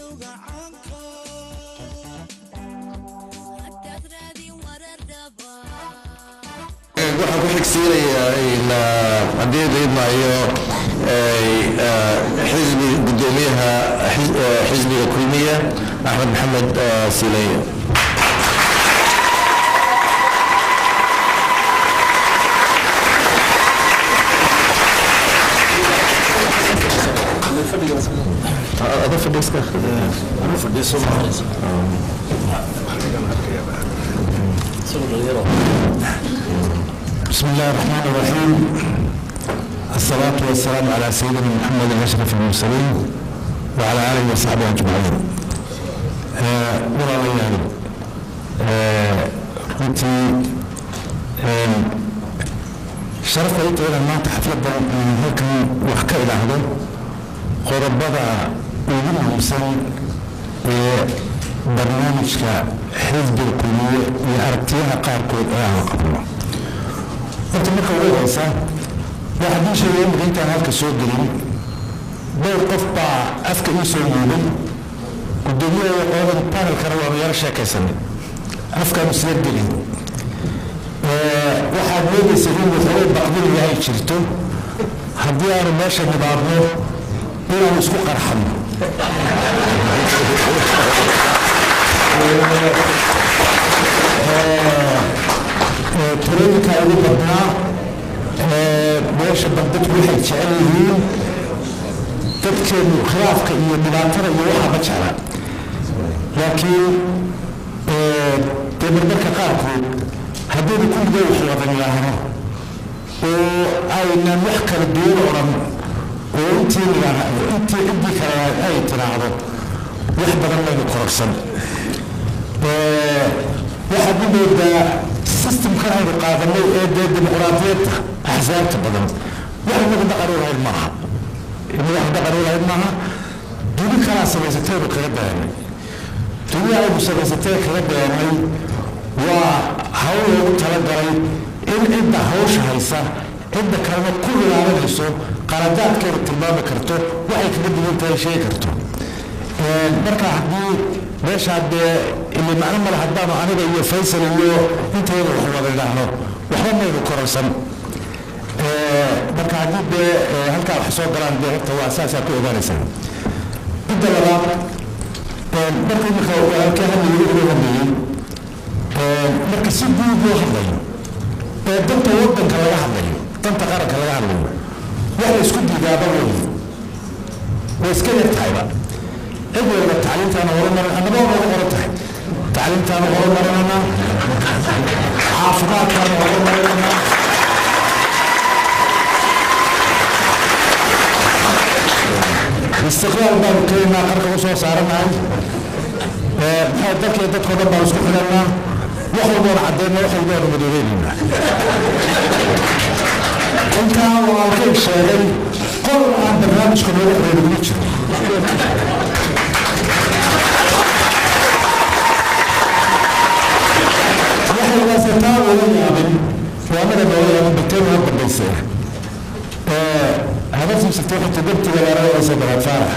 Radiowga caanka. Haddaad raadin warar dhaba. Waxaan ku xigsiinayaa haddii la idmaayo xisbi guddoomiyaha xisbiga Kulmiya, Axmed Maxamed Sileye. Ada fadhiiska. بسم الله الرحمن الرحيم، الصلاة والسلام على سيدنا محمد أشرف المرسلين وعلى آله وصحبه أجمعين. Walaalayaal, runtii sharaf ay tahay inaan maanta xafladdan aan halkan wax ka idhaahdo qodobada ugu muhiimsan ee barnaamijka xisbiga Kulmiye iyo aragtiyaha qaarkood ee aan qabno. Horta marka ugu horeysa waxaa ii sheegay imika intaan halka soo gelin dhowr qof baa afka ii soo yuubay. Guddoomiyaha qoladan panelkana waanu yaro sheekaysanay, afkaanu isla gelin. Waxaad moodaysa in waxoogay baqdin yahay jirto haddii aanu meesha nimaadno inaanu isku qarxano. Talooyinka ugu badnaa meesha bal dadku waxay jecel yihiin, dadkeenu khilaafka iyo dhibaatada iyo waxaa ma jecla, laakiin dee marmarka qaarkood haddaynu kulligee wax wada nidhaahno oo aynan wax kala duwan odhan oo intii nidhaah intii ciddii kale ay tiraahdo, wax badan maynu kororsan. Waxaad u moodaa systemkan aynu qaadanay ee dee dimuqraadiyadda axsaabta badan wax inagu dhaqan u lahayd maaha, inagu wax dhaqan u lahayd maaha. Duni kalaa samaysataynu kaga dayanay, duni aynu samaysatay kaga dayanay. Waa hawl loogu talagalay in cidda hawsha haysa cidda kalena ku ilaalinayso, qaladaadkeeda tilmaami karto, waxay kaga duwan tahay sheegi karto. Marka haddii meeshaa dee ili macno male haddaanu aniga iyo Faysal iyo intayda wax wada idhaahno, waxba maynu kororsan. Marka haddii dee halkaa wax soo galaan, dee horta waa saasaa ku ogaanaysaa. Midda labaad, marka imika walaalkii hadlayay wuxuu hadlayay, marka si guud loo hadlayo ee danta wadanka laga hadlayo, danta qaranka laga hadlayo, wax la isku diidaaba wey way iska yar tahayba. Cid walba tacliintaana horumarin, annaba waa noogu qoran tahay, tacliintaana horumarinanaa, caafimaadkaana horumarinanaa, istiqlaal baanu keenaa, qarka u soo saaranahay, maxaa dalka dadkoo dhan baanu isku xidhanaa, wax walboona caddeynaa, wax walboona madoobeynayna. Intaa walaalkay sheegay qodob aan barnaamijka noogu qoran uguma jiro. Waxaygaase taa uga yaabin, waa anaga nooga yaabin bateen waa dambayse habartii jirtay waxay todobtiga laaraaysa Baraad Faarax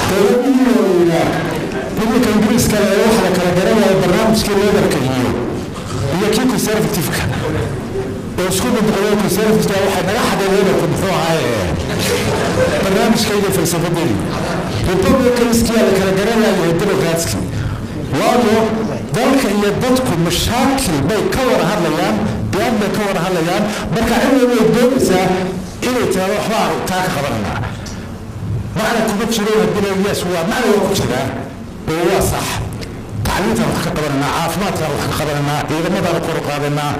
dowladihii iminka Ingiriiska ee waxa la kala garanaya barnaamijkii Labourka iyo kii Conservative-ka oo isku mid noqday. Conservative waxay naga xadeen Labourku muxuu ahaa barnaamijkayga falsafadeedii, Republicanskiyaa la kala garanaya Democratski, waayo dalka iyo dadku mashaakil bay ka wada hadlayaan, been bay ka wada hadlayaan. Marka cid walba way doonaysaa inay tiraado waxbaa taa ka qabananaa. Macna kuma jiro haddii la yes, waa macna waa ku jiraa oo waa sax. Tacliintaan wax ka qabananaa, caafimaadkaan wax ka qabananaa, ciidamadaan kor u qaadanaa,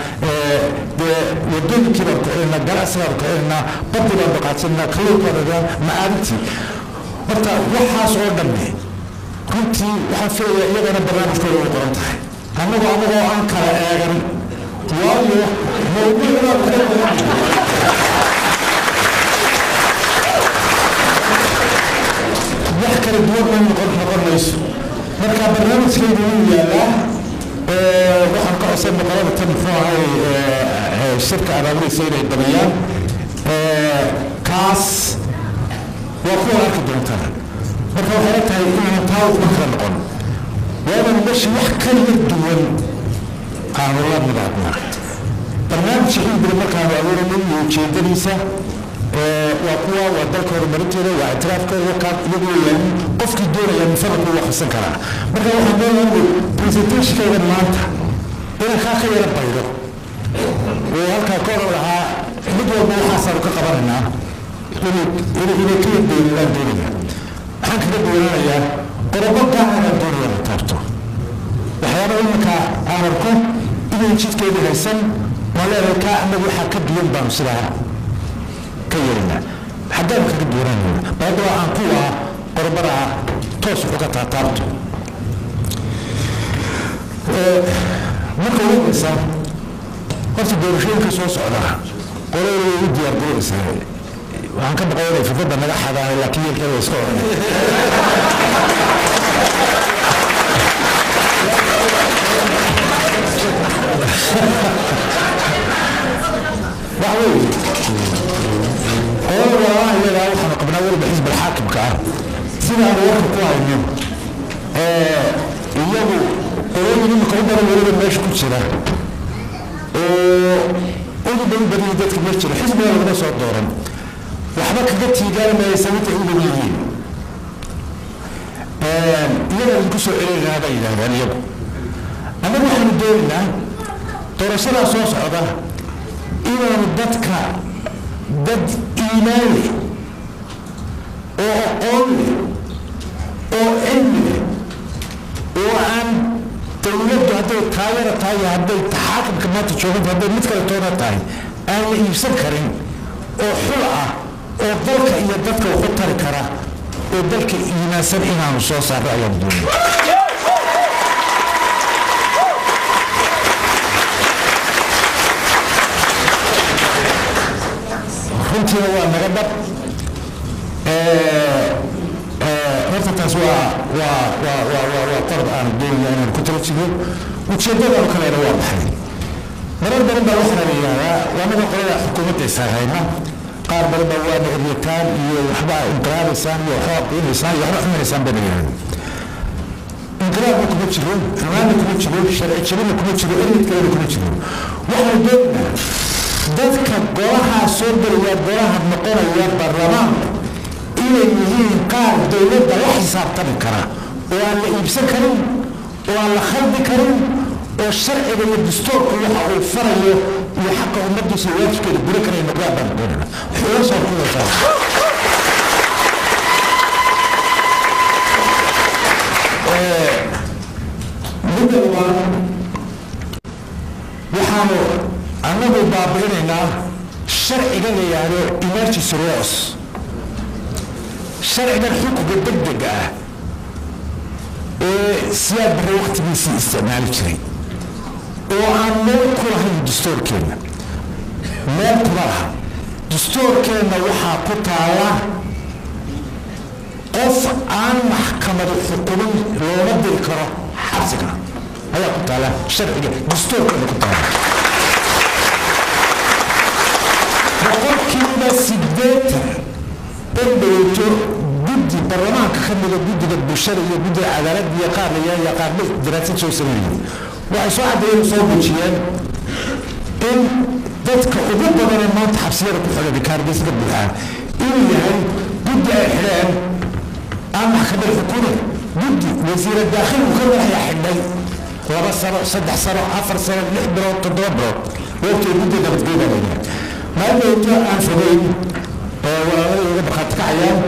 dee wadooyinkii baan kuxinanaa, ganacsigaan kuxinanaa, baddi baan dhaqaajinanaa, kalluunkaan dhaqaa, macaadintii. Horta waxaas oo dhammi runtii waxaan filayaa iyagana barnaamijkooda way qoran tahay, annagoo aan kala eegan, waayo mawduucbaa ka qoran. Wax kala duwan ma noqon mayso. Marka barnaamijkaygu wuu yaalaa. Waxaan ka codsan qolada tan muxuu ahay shirka abaabulaysa inay badiyaan, kaas waa kuwa arki doontaa. Marka waxay la tahay inaan taa waxba kala noqon, waa inaan meesha wax ka yar duwan aanu la nidaadnaa. Barnaamijka xisbiga markaanu abuuranay iyo ujeedadiisa waa kuwa waa dalka horumarinteeda, waa ictiraafkooda, kaa iyagoo yaalin qofkii doonaya mufaraqu waa akhrisan karaa. Marka waxaan doonayaa presentationkayga maanta inaan kaa ka yara baydo oo halkaa ka oran lahaa mid walba waxaasaanu ka qabanaynaa inay ka yar doonadaan doonaya. Maxaan kaga duwanaanayaa? Qodobo gaar aan doonaya la taabto, waxyaaba iminka aan arko inay jidkeedu haysan waan leedahay kaa annagu waxaa ka duwan baanu sidaa ka yeelinaa. Xaggaan kaga duwanaanayna bal haddaba aan kuwa qodobada toos uga taataabto. Marka ugu horeysa horta doorashooyinka soo socda qolada way u diyaar garoobaysaa. Waxaan ka baqay inay fikradda naga xadaan, laakiin yeelkeeda way iska oranay. Waxa weeye qolada walaalaha iyagaa waxaanu qabnaa weliba xisbi alxaakimka ah sidaanu warka ku hayno iyagu qolooyin imika u badan weliba meesha ku jira oo ugu badan badiyay dadka meesha jira xisbiga laguma soo dooran, waxba kaga tiigaanmaya sababta ay u badan yihiin iyaga idinku soo celinaynaa bay yidhahdaan iyagu. Annagu waxaanu doonaynaa doorashadaa soo socda inaanu dadka dad iimaan leh oo aqoon leh oo cilmi leh oo aan dowladdu hadday taayara tahay iyo hadday taxaakimka maanta jooganta hadday mid kale toona tahay aan la iibsan karin oo xul ah oo dalka iyo dadka wax u tari kara oo dalka iimaansan inaanu soo saarro ayaan doonaya. Runtiina waa naga dhab. Horta taas waa qodob aanu doonaya inaan ku tala jiro. Ujeeddadaanu kalena waa maxay? Marar badan baa waxaa la yidhahdaa waa naga qolada xukuumadda isahayna qaar badan baa waana eryataan iyo waxba inqilaabaysaan iyo waxba qiimaysaan iyo waxba xuminaysaan bayna yidhahdeen. Inqilaabna kuma jiro, xumaanna kuma jiro, sharci jabina kuma jiro, eryad kalena kuma jiro. Waxaanu doonaynaa dadka golahaa soo gelaya, golaha noqonaya baarlamaanka, inay yihiin qaar dowladda la xisaabtami kara oo aan la iibsan karin oo aan la khaldi karin oo sharciga iyo dastuurka waxa uu farayo iyo xaqa ummaddiisa waajibkeeda guri karay noqdaan baan doonayna xulasaan ku wasaa. Midda labaad, waxaanu annagu baabi'inaynaa sharciga la yidhaahdo emergency laws, sharcigan xukunka degdega ah ee Siyaad Barre waktigiisii isticmaali jiray oo aan meel ku lahayn dastuurkeenna, meel kuma laha dastuurkeenna. Waxaa ku taala qof aan maxkamadu xukumin looma diri karo xabsiga ayaa ku taala sharciga dastuurkeena ku taala. 80% dambeyto guddi baarlamaanka ka mida, guddiga bulshada iyo guddiga cadaaladda iyo qaar la iyo qaar daraasad soo sameeyey, waxay soo caddeeyeen, soo muujiyeen in dadka ugu badanee maanta xabsiyada ku xidhan kaargeysa ka buuxaa inuu yahay guddi ay xidheen aan maxkamad xukumin, guddi wasiira daakhilku ka madaxya xidhay 2 sano, 3 sano, 4 sano, 6 bilood, 7 bilood waqtiga guddiga nabadgelyada la yidhaha. Maalin aan fogeyn walaalada iga markhaati kacayaan,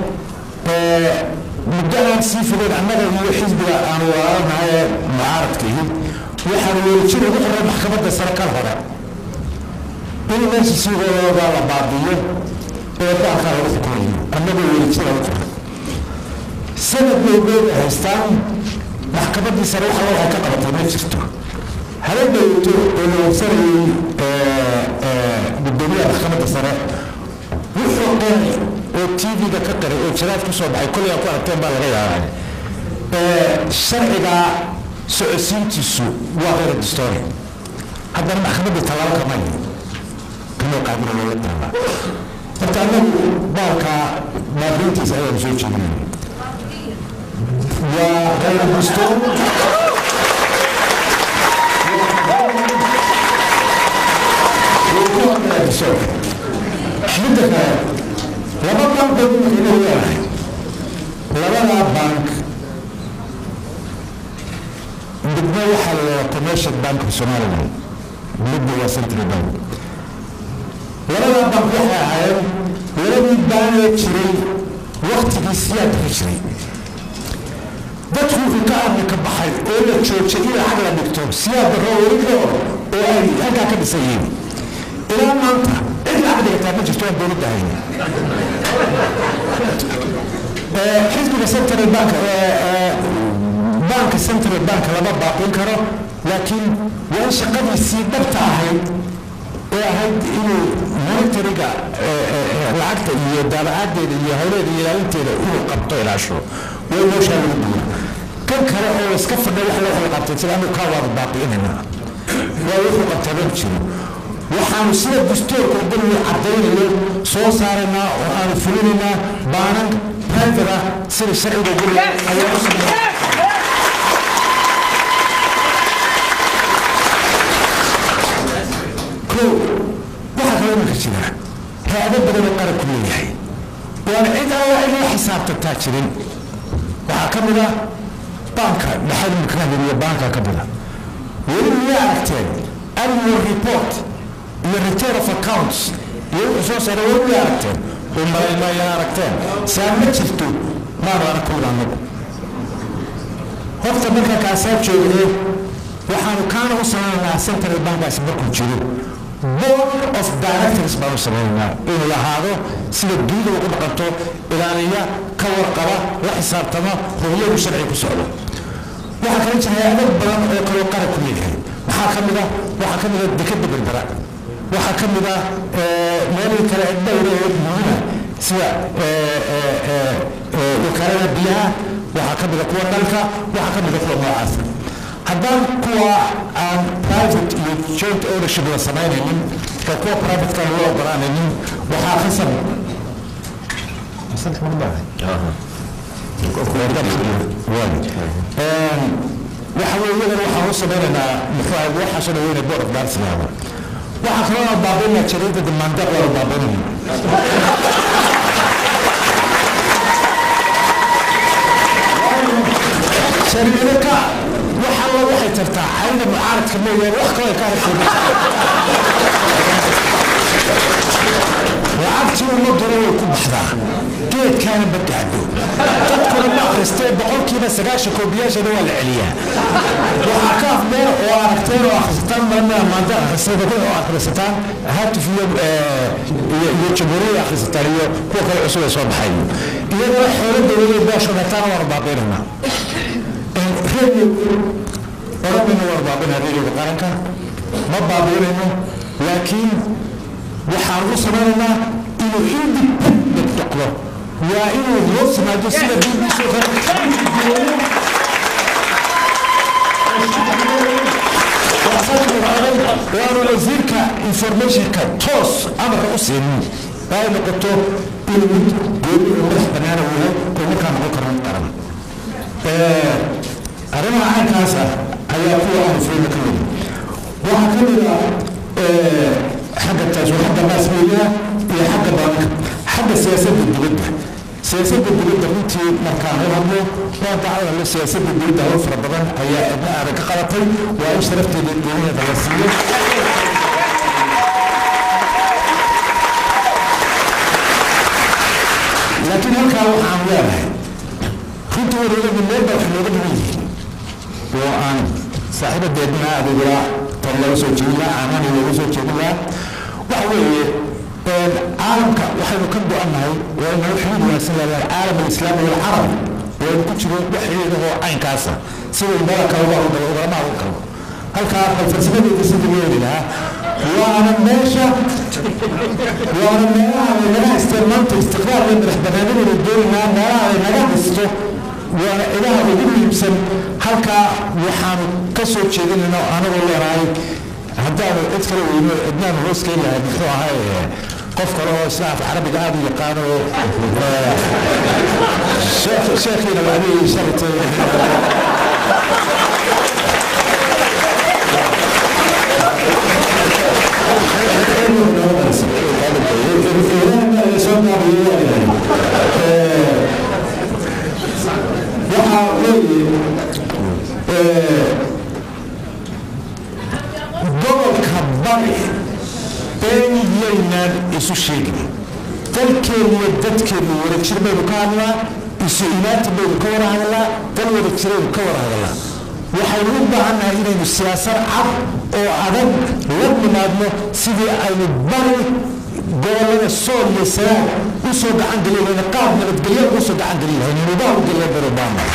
muddo aan sii fogeyn annaga iyo xisbiga aanu walaalanahay ee mucaaradka ihi waxaanu weelajir ugu qoray maxkamadda sare kal hore in emergency-gooda la baabiyo ee baalkaa lagu xukumayo. Annagoo weelajir ugu qoray sanad bay meel haystaan, maxkamaddii sare waxa waxay ka qabatay ma jirto. Habeen dhowto oo la wabsanayay gudoomiyaha maxkamadda sare wuxuu qoray oo TV-ga ka qiray oo jaraad ku soo baxay, kolley aa ku aragteen baa laga yaabaa, sharciga socodsiintiisu waa khayr dastuuri. Haddana maxkamaddii tallaabo kama qaadin loola taala. Horta annagu baalka baabiintiisa ayaanu soo jeedinayna. Waa غير dastuur. Midda kale, laba bank baynu inuu leeyahay. Labadaa bank midna waxaa la yidhaha Commercial Bank of Somaliland, midna waa Central Bank. Labadaa bank waxay ahaayeen labadii baanee jiray waktigii Siyaadka jiray. Dadku wuxuu ka amni ka baxay oo la joojay in lacag la dhigto Siyaad Barro weli oo ay halkaa ka dhisan yihiin. Ilaa maanta cid lacag dhigataa ma jirto aan dowladda ahayn. Xisbiga Central Bank, banka Central Bank lama baaqin karo, laakiin waa in shaqadiisii dhabta ahayd ee ahayd inuu monetary-ga lacagta iyo daabacadeeda iyo howleeda iyo ilaalinteeda inuu qabto, ilaasho, waa meeshaa lagu duwa. Kan kale oo iska fadhiya wax loo kala qabtay sida anu kaa waada baabi'inayna, waa wuxuu qabtaa ma jiro. Waxaanu sida dastuurka dani caddaynayo soo saaraynaa oo aanu fulinaynaa baanan private ah sida sharciga guriga ayaa u sameeya. Kow, waxaa kaloo imanka jira hay-ado badan oo qaranku leeyahay waana cid alla cid la xisaabtantaa jirin. Waxaa ka mid ah baanka dhexe imanka ka hadliyo, baanka ka mid a. Weli miyaa aragteen annual report iyo return of accounts iyo wuxuu soo saaray? Weli miyaa aragteen? U malay maayaan aragteen. Saa ma jirto, maanu arag kuwada annagu. Horta marka kaasaa joogne, waxaanu kaana u samaynaynaa Central Bankaasi markuu jiro board of directors baanu samaynaynaa inuu lahaado sida dunida ugu dhaqanto, ilaaliya, ka warqaba, la xisaabtama, hubiyadu sharci ku socdo. Waxaa kala jira hay-ado badan oo kaloo qaranku leeyahay. Maxaa ka mid ah? Waxaa ka mid ah dekadda Berbera, waxaa ka mid ah meelihii kale ee dhowr ee muhiima sida wakaalada biyaha, waxaa ka mid a kuwa dhalka, waxaa ka mid a kuwa noocaas. Haddaan kuwa aan private iyo joint ownership la samaynaynin oo kuwa private-ka loo ogolaanaynin, waxaa khasab. Waxa weeye iyagana waxaan u samaynaynaa, muxuu ahay, waxaasoo dhan weyne board of directors lahaado. Waxaa kaloo aan baabiinaa jariidada Maandeeq, waa la baabiinayna. Jariido ka wax alla waxay tartaa cayda mucaaradka mooyaane wax kaloo ay ka hartay. Lacagtii ummaduna way ku baxdaa, geedkaana ma gaadho, dadkuna ma akhristee. 90% koobiyaashana waa la celiyaa. Waxaa ka afdheer oo aragteen oo akhrisataan marna maanta akhrisataan oo akhrisataan Haatuf iyo Jamhuuriya akhrisataan iyo kuwa kale cusub ee soo baxay, iyadoo xoolo dowladeed baa shubataana waanu baabiinaynaa. Radio oranayna waanu baabinaa, radioga qaranka ma baabiinayno, laakiin waxaan u samaynaynaa inuu independent noqdo. Waa inuu hoos yimaado sida BBC oo kale. Waanu wasiirka informationka toos amarka u siinin ay noqoto inuu mid gooni oo madax banaana uu yahay oo markaa noqon karo mid qaran. Arrimaha caynkaas ah ayaa kuwa aanu fulina ka mid. Waxaa ka mid ah xagga taas waa xagga mass media iyo xagga baanka. Xagga siyaasadda dibadda, siyaasadda dibadda runtii markaan u hadlo waa dacwada. Siyaasadda dibadda hawl fara badan ayaa cidna aadan ka qabatay, waa in sharafteeda gooniheeda la siiyo. Laakiin halkaa waxaan leedahay runtii wareegadu meel baa wax nooga dhiman yihiin oo aan saaxiibadeedna adigula tan laga soo jeedin lahaa, aanani looga soo jeedin lahaa. Waxa weeye caalamka waxaynu ka go-annahay waa inuu xiriir wanaagsan leedahay caalam alislaami walcarabi, waa ku jiro wax xiriir oo caynkaasa sida meela kale uga howlgalo ugalama hadal karo. Halkaa bal farsamadeeda sidii loo heli lahaa, waana meesha, waana meelaha laynaga haystee maanta istiqlaal iyo madax banaanidaynu doonaynaa, meelaha laynaga haysto waana cidaha ugu muhiimsan. Halkaa waxaanu ka soo jeedinayna anagoo leenahay haddaanu cid kale weyno cidnaanu hoos keeni lahay, muxuu ahay, Qof kale oo isna af Carabiga aada u yaqaano oo sheekhiina wacdihii shalatay. Waxaa weeye gobolka Bari, been yaynaan isu sheegin, dalkeenu iyo dadkeenu wadajir baynu ka hadlaa, isu imaanta baynu ka wada hadalnaa, dal wadajiraynu ka wada hadalnaa. Waxaynu u baahannahay inaynu siyaasad cad oo adag la nimaadno sidii aynu Bari, gobolada Sool iyo Sanaag u soo gacan gelin lahayna, qaab nabadgelyo ugu soo gacan gelin lahayn, nidaam u gelin baynu u baahannahay.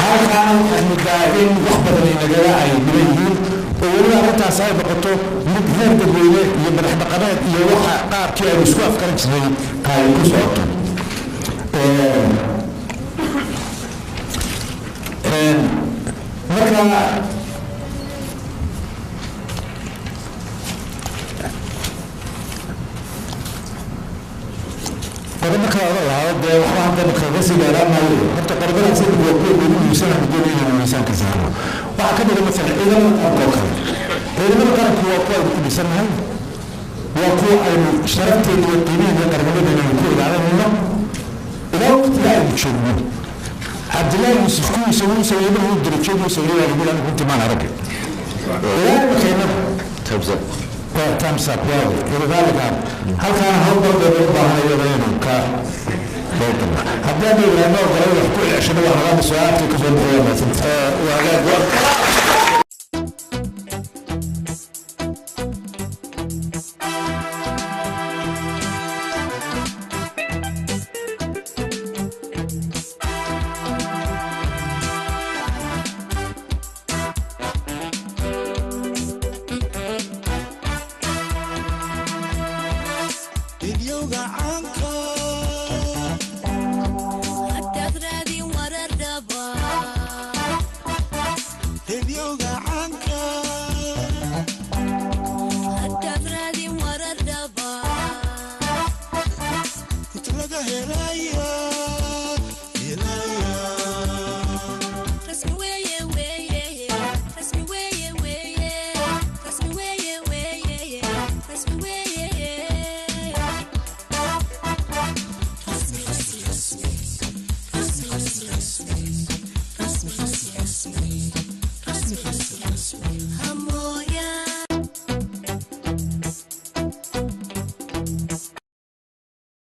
Halkaana waxaad moodaa in wax badan inagaga ay dhiban yihiin, oo weliba arrintaas ay noqoto mid heer dadweyne iyo madax dhaqameed iyo waxa qaabkii aynu isku afkaran jirnay ay ku socoto. Marka qodobo kale odan lahaa, dee waxba hadda kaga sii dheeraan maayo. Horta qodobadaas waa kuwa ugu muhiimsan aan doonaya inaan miisaanka saarno. Waxaa ka mid a masalan ciidamada qaranka oo kale. Ciidamada qaranku waa kuwa aynu ku dhisannahay, waa kuwa aynu sharafteena iyo qiimaheena iyo qarnimadeena aynu ku ilaalinayno ilaa waqtiga aynu joogno. Cabdillaahi Yuusuf kuwiisa wuu sameeyey, markuu darajood uu sameeyey waa lagu yidhi, runtii maan arag ilaa imikayna. Waa times up, waa ilaalika halkaana hawl badan bay u baahan iyada inuu ka haddii aan idhaahno ogolay wax ku ceshano, wax laga su-aalaadka kasoo bixiya. Mahadsantahay.